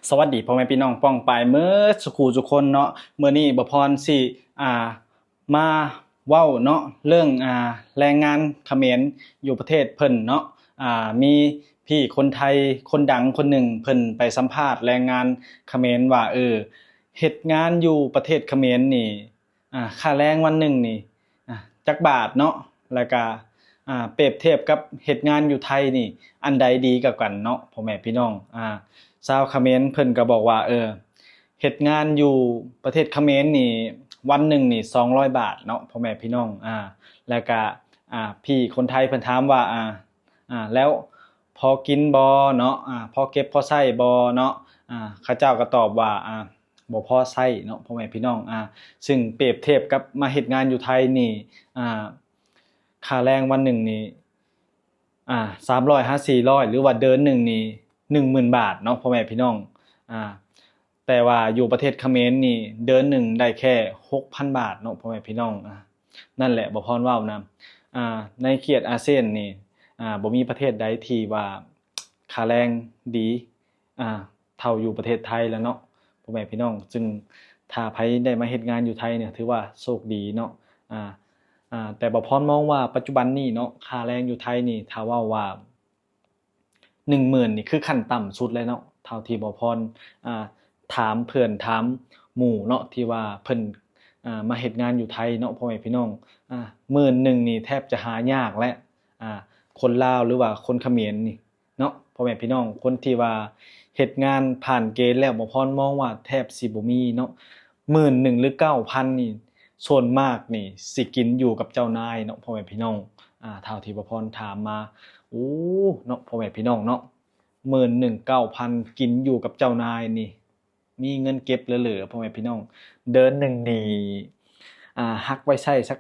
ສະຫວັດດີພໍ່ແມ່ພີ່ນ້ອງປ້ອງປາຍເໝິດສູ່ຄູ່ສູ່ຄົນເນາະ. ມື້ນີ້ບໍ່ພອນຊິ ອ່າ ມາເວົ້າເນາະ ເລື່ອງ ອ່າ ແຮງງານຂະເໝນຢູ່ປະເທດເພິ່ນເນາະ. ອ່າ ມີພີ່ຄົນໄທຄົນດັງຄົນໜຶ່ງ ເພິ່ນໄປສຳພາດແຮງງານຂະເໝນວ່າ ເອີ ເຮັດງານຢູ່ປະເທດຂະເໝນນີ້ ອ່າ ຄ່າແຮງວັນໜຶ່ງນີ້ ອ່າ ຈັກບາດເນາະ ແລ້ວກະ ອ່າ ປຽບທຽບກັບເຮັດງານຢູ່ໄທນີ້ ອັນໃດດີກວ່າກັນເນາະ ພໍ່ແມ່ພີ່ນ້ອງ. ອ່າ ຊາວຂະເໝນເພິ່ນກໍບອກວ່າ ເອີ ເຮັດງານຢູ່ປະເທດຂະເໝນນີ້ ວັນໜຶ່ງນີ້ສອງຮ້ອຍບາດເນາະ ພໍ່ແມ່ພີ່ນ້ອງ. ອ່າ ແລ້ວກະ ອ່າ ພີ່ຄົນໄທເພິ່ນຖາມວ່າ ອ່າ ອ່າ ແລ້ວພໍກິນບໍ່ເນາະ ອ່າ ພໍເກັບພໍໃຊ້ບໍ່ເນາະ. ອ່າ ເຂົາເຈົ້າກໍຕອບວ່າ ອ່າ ບໍ່ພໍໃຊ້ເນາະ ພໍ່ແມ່ພີ່ນ້ອງ. ອ່າ ຊຶ່ງປຽບທຽບກັບມາເຮັດງານຢູ່ໄທນີ້ ອ່າ ຄ່າແຮງວັນໜຶ່ງນີ້ ອ່າ ສາມຮ້ອຍຫາສີ່ຮ້ອຍ ຫຼືວ່າເດືອນໜຶ່ງນີ້ ໜຶ່ງໝື່ນບາດເນາະ ພໍ່ແມ່ພີ່ນ້ອງ. ອ່າ ແຕ່ວ່າຢູ່ປະເທດຂະເໝນນີ້ ເດືອນໜຶ່ງໄດ້ແຄ່ຫົກພັນບາດເນາະ ພໍ່ແມ່ພີ່ນ້ອງ. ອ່າ ນັ້ນແຫຼະ ບໍ່ພອນເວົ້ານຳ ອ່າ ໃນເຂດອາຊຽນນີ້ ອ່າ ບໍ່ມີປະເທດໃດທີ່ວ່າຄ່າແຮງດີ ອ່າ ເທົ່າຢູ່ປະເທດໄທແລ້ວເນາະ ພໍ່ແມ່ພີ່ນ້ອງ. ຊຶ່ງຖ້າໃຜໄດ້ມາເຮັດງານຢູ່ໄທນີ້ ຖືວ່າໂຊກດີເນາະ. ອ່າ ອ່າ ແຕ່ບໍ່ພອນມອງວ່າປັດຈຸບັນນີ້ເນາະ ຄ່າແຮງຢູ່ໄທນີ້ ຖ້າເວົ້າວ່າ ໜຶ່ງໝື່ນນີ້ຄືຂັ້ນຕ່ຳສຸດເລີຍເນາະ ເທົ່າທີ່ບໍ່ພອນ ອ່າ ຖາມເພື່ອນຖາມໝູ່ເນາະ ທີ່ວ່າເພິ່ນ ອ່າ ມາເຮັດງານຢູ່ໄທເນາະ ພໍ່ແມ່ພີ່ນ້ອງ. ອ່າ ໝື່ນໜຶ່ງນີ້ແທບຈະຫາຍາກແຫຼະ ອ່າ ຄົນລາວ ຫຼືວ່າຄົນຂະເໝນນີ້ເນາະ ພໍ່ແມ່ພີ່ນ້ອງ. ຄົນທີ່ວ່າເຮັດງານຜ່ານເກນແລ້ວ ບໍ່ພອນມອງວ່າແທບຊິບໍ່ມີເນາະ. ໝື່ນໜຶ່ງ ຫຼື ເກົ້າພັນນີ້ ສ່ວນມາກນີ້ຊິກິນຢູ່ກັບເຈົ້ານາຍເນາະ ພໍ່ແມ່ພີ່ນ້ອງ. ອ່າ ເທົ່າທີ່ບໍ່ພອນຖາມມາ ໂອ້ ເນາະ ພໍ່ແມ່ພີ່ນ້ອງເນາະ ໝື່ນໜຶ່ງ ເກົ້າພັນ ກິນຢູ່ກັບເຈົ້ານາຍນີ້ ມີເງິນເກັບເຫຼືອໆ ພໍ່ແມ່ພີ່ນ້ອງ. ເດືອນໜຶ່ງນີ້ ອ່າ ຫັກໄວ້ໃຊ້ສັກ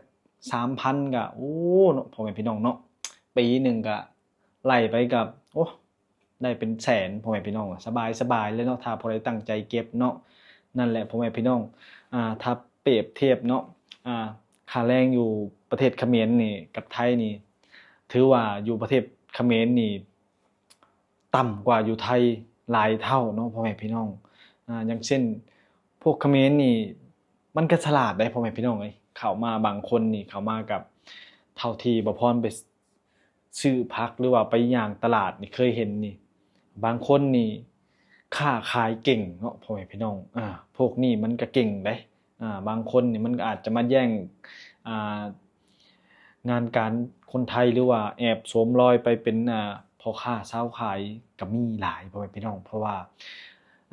ສາມພັນ ກະ ໂອ້ ເນາະ ພໍ່ແມ່ພີ່ນ້ອງເນາະ ປີໜຶ່ງກະໄລ່ໄປກັບ ໂອ້ ໄດ້ເປັນແສນ ພໍ່ແມ່ພີ່ນ້ອງ ສະບາຍໆ ເລີຍເນາະ ຖ້າຜູ້ໃດຕັ້ງໃຈເກັບເນາະ. ນັ້ນແຫຼະ ພໍ່ແມ່ພີ່ນ້ອງ ອ່າ ຖ້າປຽບທຽບເນາະ ອ່າ ຄ່າແຮງຢູ່ປະເທດຂະເໝນນີ້ກັບໄທນີ້ ຖືວ່າຢູ່ປະເທດຂະເໝນນີ້ຕ່ຳກວ່າຢູ່ໄທຫຼາຍເທົ່າເນາະ ພໍ່ແມ່ພີ່ນ້ອງ. ອ່າ ຢ່າງເຊັ່ນ ພວກຂະເໝນນີ້ ມັນກໍສະຫຼາດໄດ໋ ພໍ່ແມ່ພີ່ນ້ອງເອີຍ. ເຂົ້າມາບາງຄົນນີ້ ເຂົ້າມາກັບ ເທົ່າທີ່ບໍ່ພອນໄປ ຊື້ຜັກ ຫຼືວ່າໄປຍ່າງຕະຫຼາດນີ້ ເຄີຍເຫັນນີ້ ບາງຄົນນີ້ຄ້າຂາຍເກັ່ງເນາະ ພໍ່ແມ່ພີ່ນ້ອງ. ອ່າ ພວກນີ້ມັນກະເກັ່ງເດ້. ອ່າ ບາງຄົນນີ້ມັນກະອາດຈະມາແຍ່ງ ອ່າ ງານການຄົນໄທ ຫຼືວ່າແອບສວມລອຍໄປເປັນ ອ່າ ພໍ່ຄ້າຊາວຂາຍກະມີຫຼາຍ ພໍ່ແມ່ພີ່ນ້ອງ. ເພາະວ່າ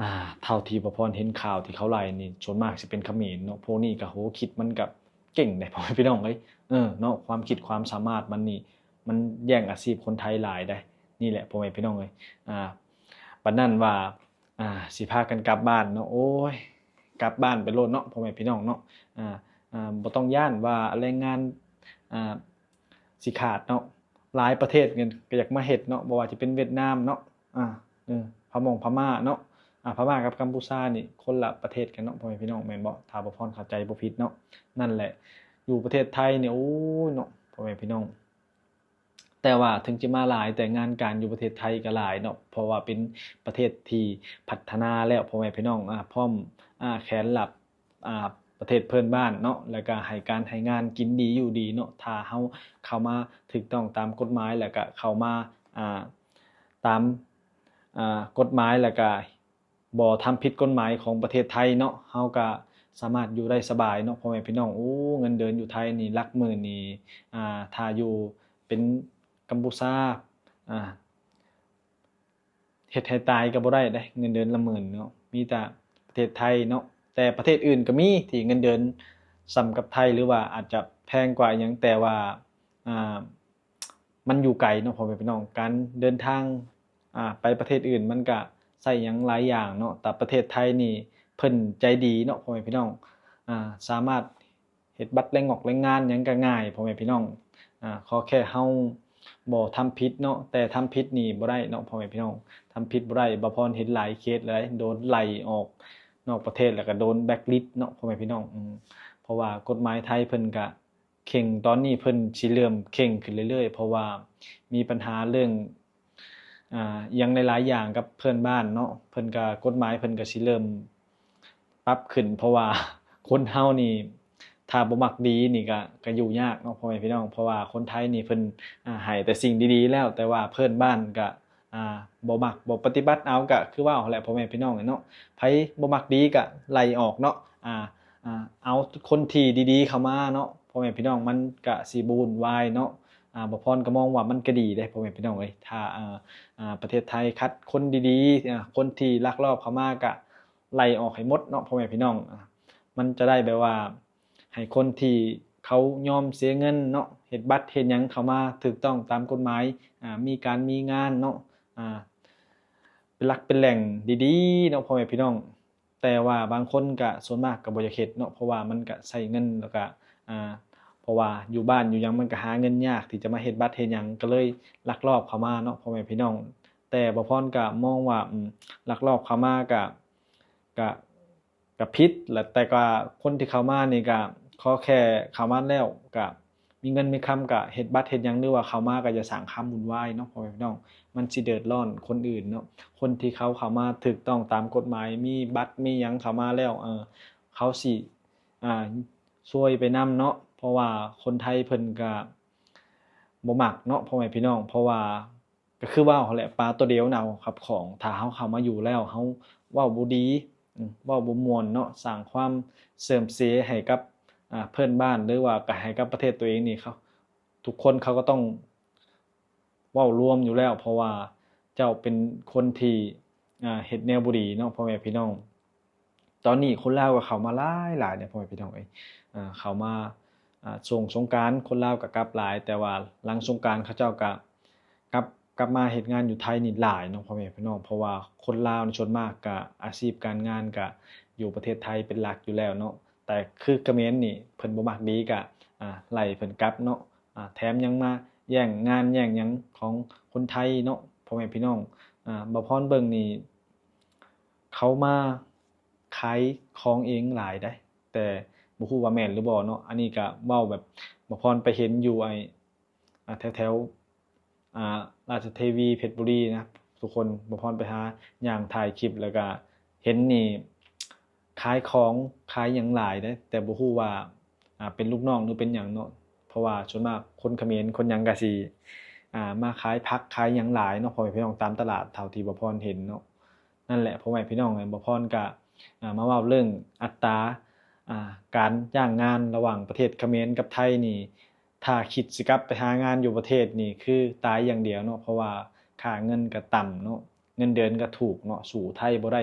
ອ່າ ເທົ່າທີ່ປະພອນເຫັນຂ່າວທີ່ເຂົາໄລ່ນີ້ ສ່ວນມາກຊິເປັນຂະເໝນເນາະ. ພວກນີ້ກະ ໂຫ ຄິດມັນກະເກັ່ງເດ້ ພໍ່ແມ່ພີ່ນ້ອງເອີຍ. ເອີ ເນາະ ຄວາມຄິດຄວາມສາມາດມັນນີ້ ມັນແຍ່ງອາຊີບຄົນໄທຫຼາຍເດ້. ນີ້ແຫຼະ ພໍ່ແມ່ພີ່ນ້ອງເອີຍ ອ່າ ປານນັ້ນວ່າ ອ່າ ຊິພາກັນກັບບ້ານເນາະ ໂອ້ຍ ກັບບ້ານໄປໂລດເນາະ ພໍ່ແມ່ພີ່ນ້ອງເນາະ. ອ່າ ອ່າ ບໍ່ຕ້ອງຢ້ານວ່າແຮງງານ ອ່າ ຊິຂາດເນາະ. ຫຼາຍປະເທດກໍຢາກມາເຮັດເນາະ ບໍ່ວ່າຈະເປັນຫວຽດນາມເນາະ ອ່າ ເອີ ພະມົງພະມ້າເນາະ ອ່າ ພະມ້າກັບກຳປູຊານີ້ຄົນລະປະເທດກັນເນາະ ພໍ່ແມ່ພີ່ນ້ອງ ແມ່ນບໍ່? ຖ້າບໍ່ພອນເຂົ້າໃຈບໍ່ຜິດເນາະ. ນັ້ນແຫຼະ ຢູ່ປະເທດໄທນີ້ ໂອ້ຍ ເນາະ ພໍ່ແມ່ພີ່ນ້ອງ ແຕ່ວ່າເຖິງຈະມາຫຼາຍ ແຕ່ງານການຢູ່ປະເທດໄທກໍຫຼາຍເນາະ ເພາະວ່າເປັນປະເທດທີ່ພັດທະນາແລ້ວ ພໍ່ແມ່ພີ່ນ້ອງ ອ່າ ພ້ອມ ອ່າ ແຂນລັບ ອ່າ ປະເທດເພື່ອນບ້ານເນາະ ແລ້ວກໍໃຫ້ການໃຫ້ງານ ກິນດີຢູ່ດີເນາະ. ຖ້າເຮົາເຂົ້າມາຖືກຕ້ອງຕາມກົດໝາຍ ແລ້ວກໍເຂົ້າມາ ອ່າ ຕາມ ອ່າ ກົດໝາຍ ແລ້ວກໍບໍ່ທຳຜິດກົດໝາຍຂອງປະເທດໄທເນາະ ເຮົາກໍສາມາດຢູ່ໄດ້ສະບາຍເນາະ ພໍ່ແມ່ພີ່ນ້ອງ. ໂອ້ ເງິນເດືອນຢູ່ໄທນີ້ຫຼັກໝື່ນນີ້ ອ່າ ຖ້າຢູ່ເປັນກຳປູຊາ ອ່າ ເຮັດໃຫ້ຕາຍກໍບໍ່ໄດ້ເດ້ ເງິນເດືອນລະໝື່ນເນາະ ມີແຕ່ປະເທດໄທເນາະ. ແຕ່ປະເທດອື່ນກໍມີທີ່ເງິນເດືອນສ່ຳກັບໄທ ຫຼືວ່າອາດຈະແພງກວ່າອີ່ຫຍັງ ແຕ່ວ່າ ອ່າ ມັນຢູ່ໄກເນາະ ພໍ່ແມ່ພີ່ນ້ອງ ການເດີນທາງ ອ່າ ໄປປະເທດອື່ນມັນກະໃຊ້ຫຍັງຫຼາຍຢ່າງເນາະ. ແຕ່ປະເທດໄທນີ້ເພິ່ນໃຈດີເນາະ ພໍ່ແມ່ພີ່ນ້ອງ ອ່າ ສາມາດ ເຮັດບັດແລງງອກແລງງານຫຍັງກໍງ່າຍ ພໍ່ແມ່ພີ່ນ້ອງ ອ່າ ຂໍແຄ່ເຮົາບໍ່ທຳຜິດເນາະ. ແຕ່ທຳຜິດນີ້ບໍ່ໄດ້ເນາະ ພໍ່ແມ່ພີ່ນ້ອງ ທຳຜິດບໍ່ໄດ້. ບ່າວພອນເຫັນຫຼາຍເຄສເລີຍ ໂດນໄລ່ອອກນອກປະເທດ ແລ້ວກໍໂດນແບລັກລິດເນາະ ພໍ່ແມ່ພີ່ນ້ອງ ເພາະວ່າກົດໝາຍໄທເພິ່ນກະເຄັ່ງ ຕອນນີ້ເພິ່ນຊິເລີ່ມເຄັ່ງຂຶ້ນເລື້ອຍໆ ເພາະວ່າມີບັນຫາເລື່ອງ ອ່າ ອີ່ຫຍັງຫຼາຍໆຢ່າງກັບເພື່ອນບ້ານເນາະ ເພິ່ນກໍ ກົດໝາຍເພິ່ນກໍຊິເລີ່ມປັບຂຶ້ນ ເພາະວ່າຄົນເຮົານີ້ ຖ້າບໍ່ມັກດີນີ້ກໍ ກໍຢູ່ຍາກເນາະ ພໍ່ແມ່ພີ່ນ້ອງ ເພາະວ່າຄົນໄທນີ້ເພິ່ນ ອ່າ ໃຫ້ແຕ່ສິ່ງດີໆແລ້ວ ແຕ່ວ່າເພື່ອນບ້ານກໍ ອ່າ ບໍ່ມັກ ບໍ່ປະຕິບັດເອົາ ກໍຄືເວົ້າຫັ້ນແຫຼະ ພໍ່ແມ່ພີ່ນ້ອງເນາະ ໃຜບໍ່ມັກດີກໍໄລ່ອອກເນາະ ອ່າ ອ່າ ເອົາຄົນທີ່ດີໆເຂົ້າມາເນາະ ພໍ່ແມ່ພີ່ນ້ອງ ມັນກະຊິບໍ່ວຸ່ນວາຍເນາະ ອ່າ ບ່າວພອນກໍມອງວ່າມັນກະດີເດ້ ພໍ່ແມ່ພີ່ນ້ອງເອີຍ ຖ້າ ອ່າ ອ່າ ປະເທດໄທຄັດຄົນດີໆ ອ່າ ຄົນທີ່ລັກລອບເຂົ້າມາກະໄລ່ອອກໃຫ້ໝົດເນາະ ພໍ່ແມ່ພີ່ນ້ອງ ອ່າ ມັນຈະໄດ້ແບບວ່າ ໃຫ້ຄົນທີ່ເຂົາຍອມເສຍເງິນເນາະ ເຮັດບັດເຮັດຫຍັງເຂົ້າມາຖືກຕ້ອງຕາມກົດໝາຍ ອ່າ ມີການມີງານເນາະ ອ່າ ເປັນຫຼັກເປັນແຫຼ່ງດີໆເນາະ ພໍ່ແມ່ພີ່ນ້ອງ ແຕ່ວ່າບາງຄົນກະ ສ່ວນມາກກະບໍ່ຢາກເຮັດເນາະ ເພາະວ່າມັນກະໃຊ້ເງິນ ແລ້ວກະ ອ່າ ເພາະວ່າຢູ່ບ້ານຢູ່ຫຍັງມັນກະຫາເງິນຍາກທີ່ຈະມາເຮັດບັດເຮັດຫຍັງ ກໍເລີຍລັກລອບເຂົ້າມາເນາະ ພໍ່ແມ່ພີ່ນ້ອງ ແຕ່ບ່າວພອນກະມອງວ່າ ອືມ ລັກລອບເຂົ້າມາກະ ກະ ກະຜິດແຫຼະ ແຕ່ກະຄົນທີ່ເຂົ້າມານີ້ກະ ຂໍແຄ່ເຂົ້າມາແລ້ວກະ ມີເງິນມີຄຳກະເຮັດບັດເຮັດຫຍັງ ຫຼືວ່າເຂົ້າມາກະຢ່າສ້າງຄວາມວຸ່ນວາຍເນາະ ພໍ່ແມ່ພີ່ນ້ອງ ມັນຊິເດືອດຮ້ອນຄົນອື່ນເນາະ ຄົນທີ່ເຂົາເຂົ້າມາຖືກຕ້ອງຕາມກົດໝາຍ ມີບັດມີຫຍັງເຂົ້າມາແລ້ວ ເອີ ເຂົາຊິ ອ່າ ຊວຍໄປນຳເນາະ ເພາະວ່າຄົນໄທເພິ່ນກະບໍ່ມັກເນາະ ພໍ່ແມ່ພີ່ນ້ອງ ເພາະວ່າ ກໍຄືເວົ້າຫັ້ນແຫຼະ ປາໂຕດຽວເນົ່າກັບຂອງ ຖ້າເຮົາເຂົ້າມາຢູ່ແລ້ວ ເຮົາເວົ້າບໍ່ດີ ເວົ້າບໍ່ມ່ວນເນາະ ສ້າງຄວາມເສື່ອມເສຍໃຫ້ກັບ ອ່າ ເພື່ອນບ້ານ ຫຼືວ່າກໍໃຫ້ກັບປະເທດຕົວເອງນີ້ ເຂົາ ທຸກຄົນເຂົາກໍຕ້ອງເວົ້າລວມຢູ່ແລ້ວ ເພາະວ່າເຈົ້າເປັນຄົນທີ່ ອ່າ ເຮັດແນວບໍ່ດີເນາະ ພໍ່ແມ່ພີ່ນ້ອງ. ຕອນນີ້ຄົນລາວກໍເຂົ້າມາຫຼາຍໆເດ້ ພໍ່ແມ່ພີ່ນ້ອງເອີຍ ເຂົ້າມາ ອ່າ ຊ່ວງສົງການຄົນລາວກໍກັບຫຼາຍ ແຕ່ວ່າຫຼັງສົງການເຂົາເຈົ້າກໍກັບ ກັບມາເຮັດງານຢູ່ໄທນີ້ຫຼາຍເນາະ ພໍ່ແມ່ພີ່ນ້ອງ ເພາະວ່າຄົນລາວນີ້ສ່ວນມາກກໍອາຊີບການງານກໍຢູ່ປະເທດໄທເປັນຫຼັກຢູ່ແລ້ວເນາະ ແຕ່ຄືຂະເໝນນີ້ເພິ່ນບໍ່ມັກດີກໍ ອ່າ ໄລ່ເພິ່ນກັບເນາະ ອ່າ ແຖມຍັງມາແຍ່ງງານແຍ່ງຫຍັງຂອງຄົນໄທເນາະ ພໍ່ແມ່ພີ່ນ້ອງ ອ່າ ບ່າວພອນເບິ່ງນີ້ ເຂົາມາຂາຍຂອງເອງຫຼາຍໃດ ແຕ່ບໍ່ຮູ້ວ່າແມ່ນຫຼືບໍ່ເນາະ ອັນນີ້ກະເວົ້າແບບ ບ່າວພອນໄປເຫັນຢູ່ ໄອ້ ອ່າ ແຖວໆ ອ່າ ລາຊະເທວີ ເພັດບຸລີນະ ທຸກຄົນ ບ່າວພອນໄປຫາຍ່າງຖ່າຍຄລິບ ແລ້ວກະເຫັນນີ້ ຂາຍຂອງຂາຍຫຍັງຫຼາຍເດ້ ແຕ່ບໍ່ຮູ້ວ່າ ອ່າ ເປັນລູກນ້ອງ ຫຼື ເປັນຫຍັງເນາະ ເພາະວ່າສ່ວນມາກຄົນຂະເໝນ ຄົນຫຍັງກະຊິ ອ່າ ມາຂາຍຜັກຂາຍຫຍັງຫຼາຍເນາະ ພໍ່ແມ່ພີ່ນ້ອງ ຕາມຕະຫຼາດ ເທົ່າທີ່ບ່າວພອນເຫັນເນາະ. ນັ້ນແຫຼະ ພໍ່ແມ່ພີ່ນ້ອງ ບ່າວພອນກະ ອ່າ ມາເວົ້າເລື່ອງອັດຕາ ອ່າ ການຈ້າງງານລະຫວ່າງປະເທດຂະເໝນກັບໄທນີ້ ຖ້າຄິດຊິກັບໄປຫາງານຢູ່ປະເທດນີ້ ຄືຕາຍຢ່າງດຽວເນາະ ເພາະວ່າຄ່າເງິນກະຕ່ຳເນາະ ເງິນເດືອນກະຖືກເນາະ ສູ້ໄທບໍ່ໄດ້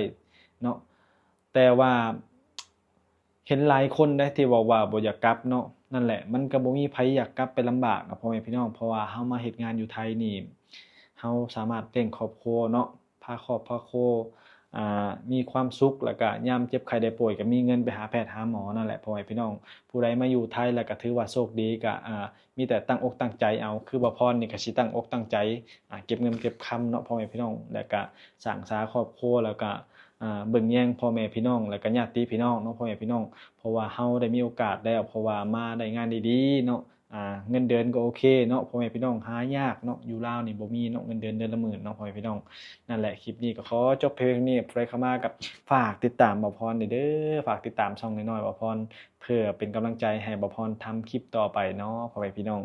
ເນາະ ແຕ່ວ່າ ເຫັນຫຼາຍຄົນເດ້ທີ່ເວົ້າວ່າບໍ່ຢາກກັບເນາະ ນັ້ນແຫຼະ ມັນກໍບໍ່ມີໃຜຢາກກັບໄປລຳບາກເນາະ ພໍ່ແມ່ພີ່ນ້ອງ ເພາະວ່າເຮົາມາເຮັດງານຢູ່ໄທນີ້ ເຮົາສາມາດລ້ຽງຄອບຄົວເນາະ ພາຄອບພາຄົວ ອ່າ ມີຄວາມສຸກ ແລ້ວກະຍາມເຈັບໄຂ້ໄດ້ປ່ວຍກໍມີເງິນໄປຫາແພດຫາໝໍ ນັ້ນແຫຼະ ພໍ່ແມ່ພີ່ນ້ອງ ຜູ້ໃດມາຢູ່ໄທແລ້ວກໍຖືວ່າໂຊກດີ ກໍ ອ່າ ມີແຕ່ຕັ້ງອົກຕັ້ງໃຈເອົາ ຄືບ່າວພອນນີ້ກໍຊິຕັ້ງອົກຕັ້ງໃຈ ອ່າ ເກັບເງິນເກັບຄຳເນາະ ພໍ່ແມ່ພີ່ນ້ອງ ແລ້ວກະສ້າງສາຄອບຄົວ ແລ້ວກະ ອ່າ ເບິ່ງແຍງພໍ່ແມ່ພີ່ນ້ອງ ແລ້ວກະຍາດຕິພີ່ນ້ອງເນາະ ພໍ່ແມ່ພີ່ນ້ອງ ເພາະວ່າເຮົາໄດ້ມີໂອກາດແລ້ວ ເພາະວ່າມາໄດ້ງານດີໆເນາະ ອ່າ ເງິນເດືອນກໍໂອເຄເນາະ ພໍ່ແມ່ພີ່ນ້ອງ ຫາຍາກເນາະ ຢູ່ລາວນີ້ບໍ່ມີເນາະ ເງິນເດືອນເດືອນລະໝື່ນເນາະ ພໍ່ແມ່ພີ່ນ້ອງ ນັ້ນແຫຼະ ຄລິບນີ້ກໍຂໍຈົບພຽງເທົ່ານີ້ ຜູ້ໃດເຂົ້າມາກໍຝາກຕິດຕາມບ່າວພອນແດ່ເດີ ຝາກຕິດຕາມຊ່ອງນ້ອຍໆບ່າວພອນ ເພື່ອເປັນກຳລັງໃຈໃຫ້ບ່າວພອນທຳຄລິບຕໍ່ໄປເນາະ ພໍ່ແມ່ພີ່ນ້ອງ.